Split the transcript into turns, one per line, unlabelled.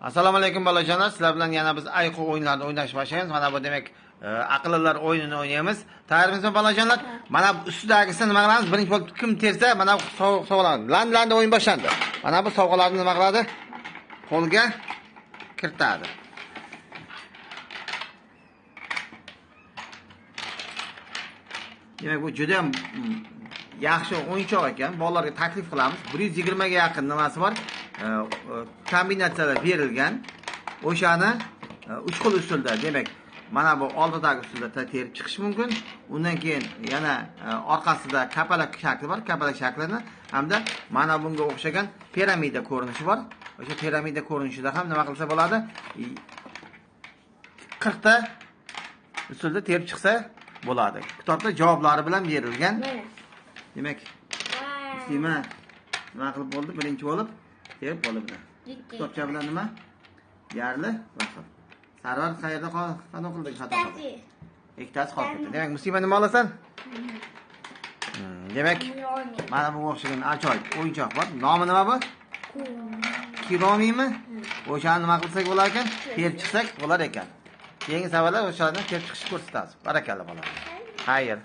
Assalomu alaykum bolajonlar. Sizlar bilan yana biz Ayqu o'yinlarini o'ynashni boshlaymiz. Mana bu demak aqllilar o'yinini o'ynaymiz. Tayyormisizmi bolajonlar? Mana bu ustidagisini nima qilamiz? Birinchi bo'lib kim tersa, mana bu sovg'alarni. Lan o'yin boshlandi. Mana bu sovg'alarni nima qiladi? Qo'lga kiritadi. Demak, bu juda ham yaxshi o'yinchoq ekan. Bolalarga taklif qilamiz. 120 ga yaqin nimasi bor? Kombinatsiyalar berilgan. O'shani 3 xil usulda, demak, mana bu oldidagi usulda terib chiqish mumkin. Undan keyin yana orqasida kapalak shakli bor, kapalak shaklini hamda mana bunga o'xshagan piramida ko'rinishi bor. O'sha piramida ko'rinishida ham nima qilsa bo'ladi? 40 ta usulda terib chiqsa bo'ladi. Kitobda javoblari bilan berilgan. Demak, Muslima nima qilib bo'ldi? Birinchi bo'lib terib bo'ldi. Kitobcha bilan nima? Yarli va Sarvar qayerda qanday qildi xato qildi? Ikkitasi qolib ketdi. Demak, Muslima nima olasan? Demak, mana bunga o'xshagan ajoyib o'yinchoq bor. Nomi nima bu? Kiromimi? O'shani nima qilsak bo'lar ekan? Terib chiqsak bo'lar ekan. Keyingi savollar o'shani terib chiqishni ko'rsatamiz. Barakalla bolalar. Xayr.